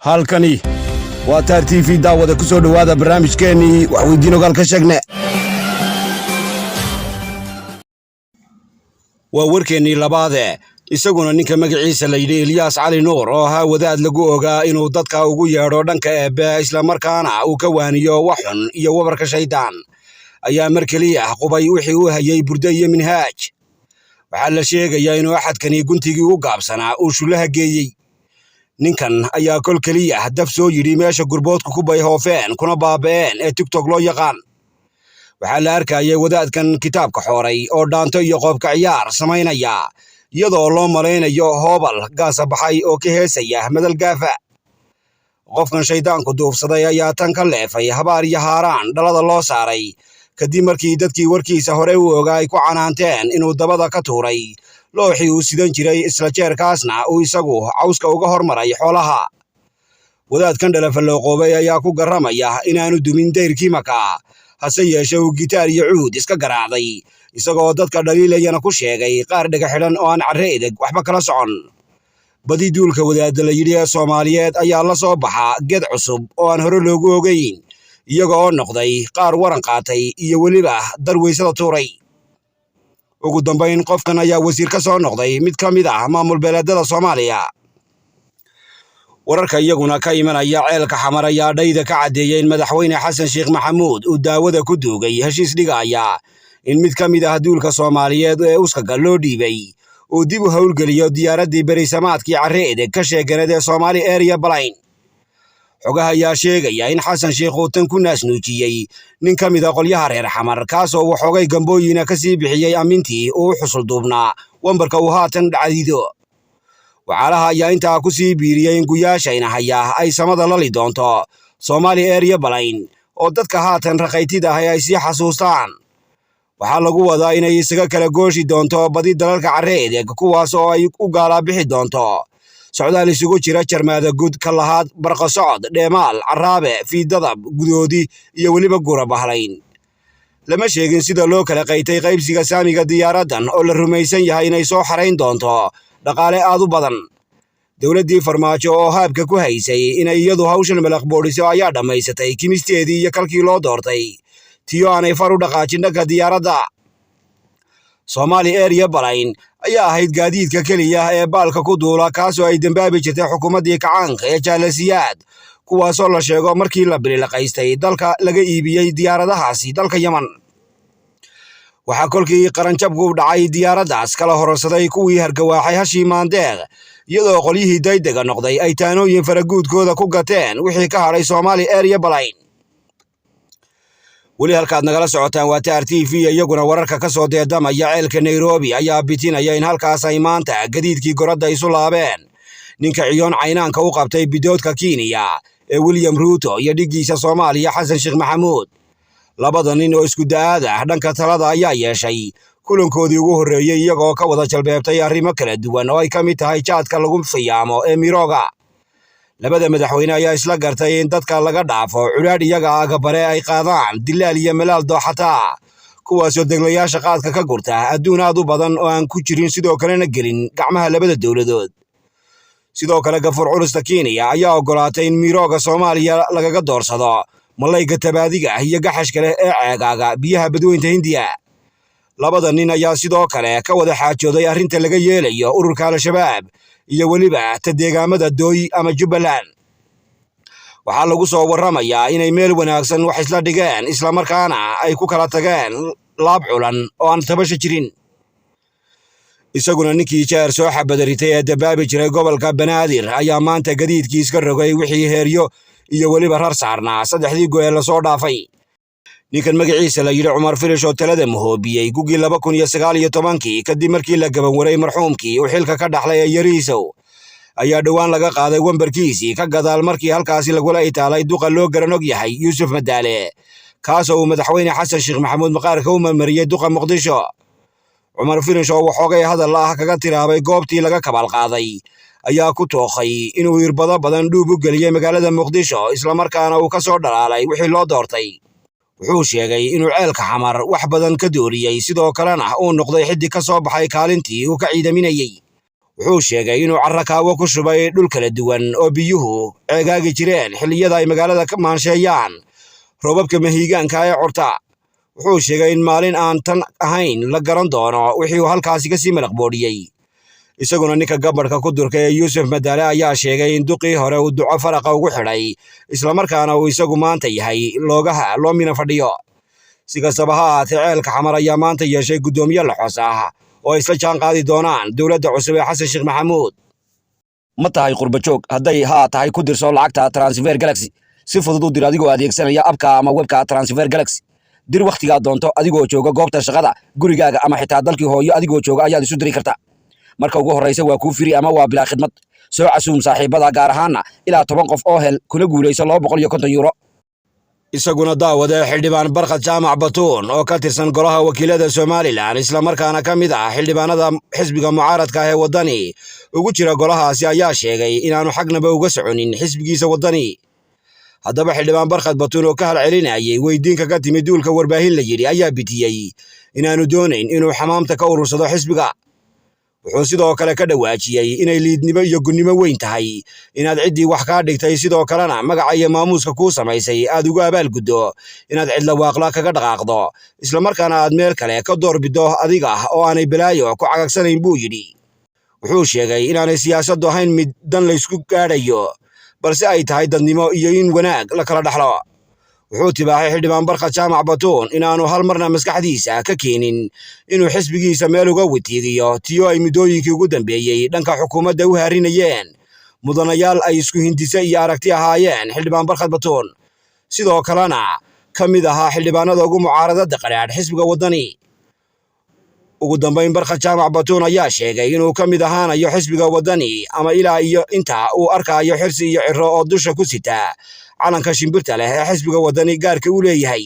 Halkani waa Taar TV. Daawada, ku soo dhowaada barnaamijkeennii Waxweydiin Ogaal ka Sheegne. Waa warkeennii labaade. Isaguna ninka magaciisa la yidhi Ilyaas Cali Nuur, oo ahaa wadaad lagu ogaa inuu dadka ugu yeedho dhanka Eebbe, islamarkaana uu ka waaniyo wax xun iyo wabarka shaydaan, ayaa mar keliya qubay wixii uu hayay Burdo iyo Minhaaj. Waxaa la sheegayaa inuu axadkani guntigii u gaabsanaa uu shullaha geeyey. Ninkan ayaa kol keliya daf soo yidhi meesha gurboodku ku bayhoofeen kuna baaba'een ee TikTok loo yaqaan. Waxaa la arkayay wadaadkan kitaabka xooray oo dhaanto iyo qoobka ciyaar samaynaya, iyadoo loo malaynayo hoobal gaasa baxay oo ka heesaya madal gaafa. Qofkan shayddaanku duufsaday ayaa tan ka leefay habaar iyo haaraan dhalada loo saaray, kadib markii dadkii warkiisa hore u ogaa ay ku canaanteen inuu dabada ka tuuray looxii uu sidan jiray, isla jeerkaasna uu isagu cawska uga hormaray xoolaha. Wadaadkan dhalafallooqoobay ayaa ku garramaya inaanu dumin dayrkii Maka, hase yeeshee uu gitaar iyo cuud iska garaacday, isagoo dadka dhaliilayana ku sheegay qaar dhega xidhan oo aan carre edeg waxba kala socon. Badi duulka wadaadda la yidhi ee Soomaaliyeed ayaa la soo baxa ged cusub oo aan hore loogu ogayn, iyaga oo noqday qaar waran qaatay iyo weliba dar weysada tuuray. Ugu dambayn, qofkan ayaa wasiir ka soo noqday mid ka mid ah maamul beeleedada Soomaaliya. Wararka iyaguna ka imanaya ceelka Xamar ayaa dhayda ka caddeeyey in Madaxweyne Xasan Sheekh Maxamuud uu daawada ku duugay heshiis dhigaya in mid ka mid ah duulka Soomaaliyeed ee uskaga loo dhiibay uu dib u howlgeliyo diyaaraddii berisamaadkii carre edeg ka sheeganeed ee Soomaali Area Baline. Xogaha ayaa sheegaya in Xasan Sheekh uu tan ku naasnuujiyey nin ka mid a qolyaha reer Xamar, kaasoo waxoogay gambooyina ka sii bixiyey ammintii uu u xusul duubnaa wambarka uu haatan dhacdido. Wacaalaha ayaa intaa ku sii biiriyey in guyaashayna haya ay samada lali doonto Soomaali Area Baline oo dadka haatan raqaytida ahi ay sii xasuustaan. Waxaa lagu wadaa inay isaga kala gooshi doonto badi dalalka carre edeg, kuwaas oo ay u gaalaa bixi doonto socdaal isugu jira Jarmaada Gud, Kalahaad, Barqasocod, Dheemaal, Caraabe, Fiidadab, Gudoodi iyo weliba Gura Bahlayn. Lama sheegin sida loo kala qaytay qaybsiga saamiga diyaaraddan oo la rumaysan yahay inay soo xarayn doonto dhaqaale aad u badan. Dowladdii Farmaajo oo haabka ku haysay inay iyadu hawshan malaqboodhiso ayaa dhammaysatay kimisteedii iyo kalkii loo doortay, tiyo aanay far u dhaqaajin dhanka diyaaradda. Soomaali Area Baline ayaa ahayd gaadiidka keliya ee baalka ku duula, kaasoo ay dembaabi jirtay xukuumaddii kacaanka ee Jaalasiyaad, kuwaasoo la sheego markii la bililaqaystay dalka laga iibiyey diyaaradahaasi dalka Yeman. Waxaa kolkii qaranjabku dhacay diyaaraddaas kala hororsaday kuwii hargawaaxay hashii Maandeeq, iyadoo qolyihii daydega noqday ay taanooyin faraguudkooda ku gateen wixii ka hadhay Soomaali Area Baline. Weli halkaad nagala socotaan waa Taar TV. Iyaguna wararka ka soo deedamaya ceelka Nairobi ayaa bitinaya in halkaas ay maanta gadiidkii goradda isu laabeen ninka ciyoon caynaanka u qabtay bidoodka Kenya ee William Ruto iyo dhiggiisa Soomaaliya Xasan Sheekh Maxamuud. Labada nin oo isku da'aad ah dhanka talada ayaa yeeshay kulankoodii ugu horreeyey, iyagoo ka wada jalbeebtay arrimo kala duwan oo ay ka mid tahay jaadka lagu fiyaamo ee mirooga. Labada madaxweyne ayaa isla gartay in dadka laga dhaafo cudhaadh iyaga agabare ay qaadaan dilaal iyo malaal dooxataa, kuwaasoo deglayaasha qaadka ka gurta adduun aad u badan oo aan ku jirin, sidoo kalena gelin gacmaha labada dowladood. Sidoo kale, gafuur culusta Kenya ayaa ogolaatay in mirooga Soomaaliya lagaga doorsado malayga tabaadiga iyo gaxashka leh ee ceegaaga biyaha Badweynta Hindiya. Labada nin ayaa sidoo kale ka wada xaajooday arrinta laga yeelayo ururka Al-Shabaab iyo weliba ta deegaamada Dooy ama Jubbaland. Waxaa lagu soo warramayaa inay meel wanaagsan wax isla dhigeen, islamarkaana ay ku kala tageen laab culan oo aan tabasha jirin. Isaguna ninkii jeer soo xabadaritay ee dabaabi jiray gobolka Banaadir ayaa maanta gadiidkii iska rogay wixii heeryo iyo weliba rar saarnaa saddexdii go ee lasoo dhaafay. Ninkan magaciisa la yidhi Cumar Filish oo talada mahoobiyey gugii 2019-kii, kadib markii la gabanwaray marxuumkii uu xilka ka dhaxlay ee Yariisow, ayaa dhowaan laga qaaday wambarkiisii ka gadaal markii halkaasi lagula itaalay duqa loo garanog yahay Yuusuf Madaale, kaasoo uu Madaxweyne Xasan Sheekh Maxamuud maqaarka u marmariyey duqa Muqdisho. Cumar Filish oo waxoogay hadal ah kaga tiraabay goobtii laga kabaal qaaday ayaa ku tooqay inuu irbado badan dhuub u geliyey magaalada Muqdisho, islamarkaana uu ka soo dhalaalay wixii loo doortay. Wuxuu sheegay inuu ceelka Xamar wax badan ka dooriyey, sidoo kalena uu noqday xiddig ka soo baxay kaalintii uu ka ciidaminayey. Wuxuu sheegay inuu carrakaawo ku shubay dhul kala duwan oo biyuhu ceegaagi jireen xilliyada ay magaalada ka maansheeyaan roobabka mahiigaanka ee curta. Wuxuu sheegay in maalin aan tan ahayn la garan doono wixii uu halkaasi kasii malaq boodhiyey. Isaguna ninka gabadhka ku durka ee Yuusuf Madaale ayaa sheegay in duqii hore uu duco faraqa ugu xidhay, islamarkaana uu isagu maanta yahay loogaha loo mina fadhiyo. Si kastaba ha ahaatee, Ceelka Xamar ayaa maanta yeeshay guddoomiye laxoos ah oo ay isla jaan qaadi doonaan dowladda cusub ee Xasan Sheekh Maxamuud. Ma tahay qurba joog? Hadday haa tahay, ku dirso lacagta Transfer Galaxy. Si fudud u dir adigoo adeegsanaya app-ka ama web-ka Transfer Galaxy. Dir wakhtigaa doonto adigoo jooga goobta shaqada, gurigaaga ama xitaa dalkii hooyo adigoo jooga ayaad isu diri kartaa. Marka ugu horreysa waa kuu free ama waa bilaa khidmad. Soo casuum saaxiibada, gaar ahaana ilaa 10 qof oo hel kuna guulayso €250. Isaguna daawade, xildhibaan Barkhad Jaamac Batuun oo ka tirsan golaha wakiilada Somaliland, islamarkaana ka mid ah xildhibaanada xisbiga mucaaradka ah ee Waddani ugu jira golahaasi, ayaa sheegay inaanu xagnaba uga soconin xisbigiisa Waddani. Haddaba xildhibaan Barkhad Batuun oo ka halcelinayay weydiinka ka timid duulka warbaahin la yidhi ayaa bitiyey inaanu doonayn inuu xamaamta ka urursado xisbiga. Wuxuu sidoo kale ka dhawaajiyey inay liidnimo iyo gunnimo weyn tahay inaad ciddii wax kaa dhigtay, sidoo kalena magaca iyo maamuuska kuu samaysay aad ugu abaalguddo inaad cidla waaqla kaga dhaqaaqdo, islamarkaana aad meel kale ka doorbiddo adiga oo aanay balaayo ku cagagsanayn, buu yidhi. Wuxuu sheegay inaanay siyaasaddu ahayn mid dan laysku gaadhayo, balse ay tahay dadnimo iyo in wanaag la kala dhaxlo. Wuxuu tibaaxay xildhibaan Barkhad Jaamac Batuun inaanu hal marna maskaxdiisa ka keenin inuu xisbigiisa meel uga witiigiyo, tiyo ay muddooyinkii ugu dambeeyey dhanka xukuumadda u haarinayeen mudanayaal ay isku hindise iyo aragti ahaayeen xildhibaan Barkhad Batuun, sidoo kalena ka mid ahaa xildhibaanada ugu mucaaradada qadhaadh xisbiga Waddani. Ugu dambayn, Barkhad Jaamac Batuun ayaa sheegay inuu ka mid ahaanayo xisbiga Waddani ama ilaa iyo inta uu arkaayo Xirsi iyo Ciro oo dusha ku sita calanka shimbirta leh ee xisbiga Waddani gaarka u leeyahay.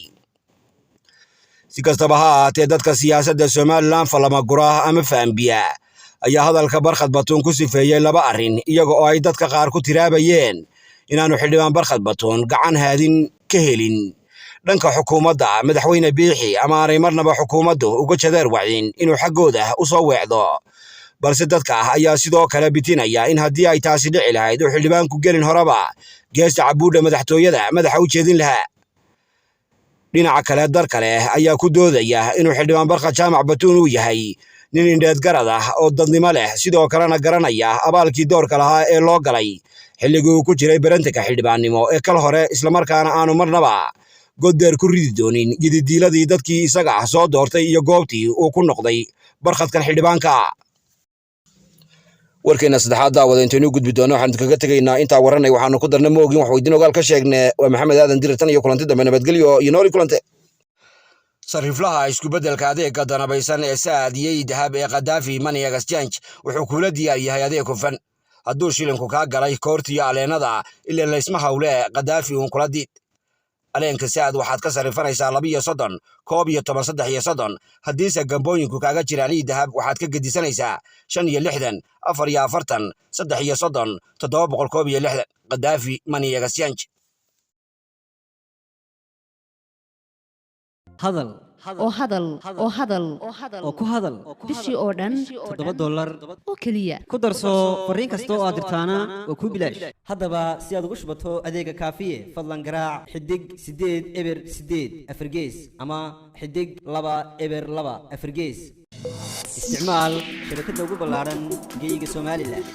Si kastaba ha ahaatee, dadka siyaasadda Somaliland falamagura ama faambiya ayaa hadalka Barkhad Batuun ku sifeeyey laba arrin, iyaga oo ay dadka qaar ku tiraabayeen inaanu xildhibaan Barkhad Batuun gacan haadin ka helin dhanka xukuumadda madaxweyne Biixi ama aanay marnaba xukuumaddu uga jadeer wacin inuu xaggooda u soo weecdo. Balse dadka ayaa sidoo kale bitinaya in haddii ay taasi dhici lahayd uu xildhibaanku gelin horeba geesta cabuudha madaxtooyada madaxa u jeedin lahaa. Dhinaca kale, dar kale ayaa ku doodaya inuu xildhibaan Barkhad Jaamac Batuun uu yahay nin indheed garad ah oo dadnimo leh, sidoo kalena garanaya abaalkii doorka lahaa ee loo galay xilligii uu ku jiray barantanka xildhibaannimo ee kal hore, islamarkaana aanu marnaba goddeer ku ridi doonin yididiiladii dadkii isaga soo doortay iyo goobtii uu ku noqday barkhadkan xildhibaanka. Warkeena saddexaad, daawada, intaynu gudbi doono waxaanu kaga tegaynaa intaa waranay. Waxaanu ku darna moogin, wax weydiin ogaal ka sheegne. Waa Maxamed Aadan Dirir. Tan iyo kulanti dambe, nabadgelyo iyo nooli kulante. Sariflaha isku beddelka adeega danabaysan ee Saad iyo Dahab ee Khadaafi Money Exchange wuxuu kula diyaar yahay adeeg hufan. Hadduu shilinku kaa galay koortiyo aleenada, ilaa laysma hawle, Khadaafi uun kula diid. Aleenka Saad waxaad ka sarifanaysaa 32, 11, 33. Haddiise gambooyinku kaaga jiraan ii Dahab, waxaad ka gedisanaysaa 65, 44, 33, 761. Khadaafi Money Exchange. Hadal oo hadal oo hadal oo ku hadal bishii oo dhan $7 oo keliya. Ku darso fariin kasta oo aad dirtaana waa kuu bilaash. Haddaba si aad ugu shubato adeega Kaafiye, fadlan garaac *808 4gees ama *202 4gees. Isticmaal shabakadda ugu ballaaran geyga Somaliland.